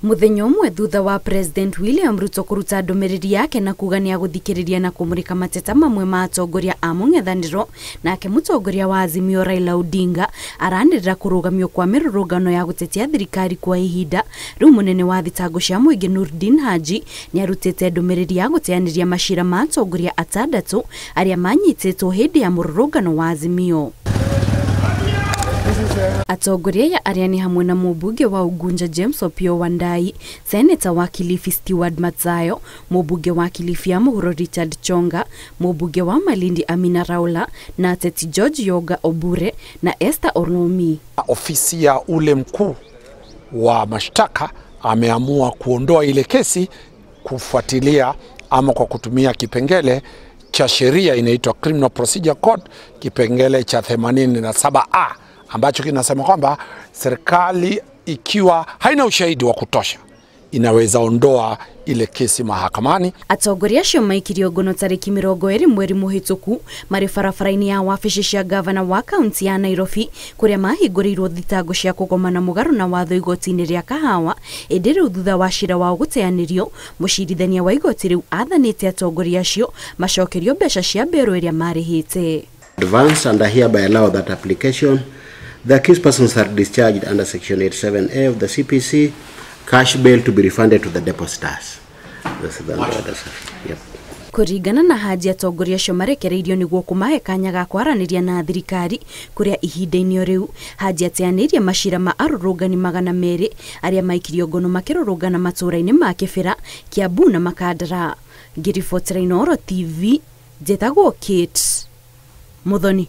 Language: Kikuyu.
Muthenya ũmwe thutha wa President William Ruto kũruta ndũmĩrĩri yake na kuga nĩagũthikĩrĩria na kũmũrĩka mateta mamwe ma atongoria a mũng'ethanĩro, nake mũtongoria wa Azimio Raila Odinga aranĩrĩra kũrũgamio kwa mĩrũrũngano ya gũtetia thirikari kwa ihinda. Rĩu mũnene wa thitango cia mũingĩ Nurdin Haji nĩarutĩte ndũmĩrĩri ya gũteanĩria macira ma atongoria atandatũ arĩa manyitĩtwo hĩndĩ ya mũrũrũngano wa Azimio. Atongoria aya arĩa nĩ hamwe na mũmbunge wa Ugunja James Opiyo Wandayi, seneta wa Kilifi Stewart Madzayo, mũmbunge wa Kilifi ya mũhuro Richard Chonga, mũmbunge wa Malindi Amina Raula na ateti George Yoga Obure na Esther Oromi. Ofisi ya ule mkuu wa mashtaka ameamua kuondoa ile kesi kufuatilia ama kwa kutumia kipengele cha sheria inaitwa Criminal Procedure Code, kipengele cha 87A ambacho kinasema kwamba serikali ikiwa haina ushahidi wa kutosha inaweza ondoa ile kesi mahakamani. Atongoria acio maikirio ngono tarĩki 20 mweri mũhĩtũku marĩ barabara-inĩ ya wabici cia gavana wa kaunti ya Nairobi kũrĩa mahingũrĩirwo thitango cia kũgomana mũgarũ na watho igoti-inĩ rĩa Kahawa. Ĩndĩ rĩu thutha wa cira wao gũteanĩrio, mũcirithania wa igoti rĩu athanĩte atongoria acio macokerio mbeca cia mbĩrũ ĩrĩa marĩhĩte. Advance and I hereby allow that application. The accused persons are discharged under section 87A of the CPC, cash bail to be refunded to the depositors. That's the order, sir. Yep. Kũringana na Haji, atongoria acio marekereirio nĩguo kũmahe kanya ga kwaranĩria na thirikari kũrĩa ihinda-inĩ rĩu Haji ateanĩirie macira ma arũrũngani 200 arĩa maikirio ngono makĩrũrũngana matũũra-inĩ ma Kĩbĩra, Kiambu na Makandara. Ngĩribotera Inooro TV, njĩtagwo Kate Muthoni.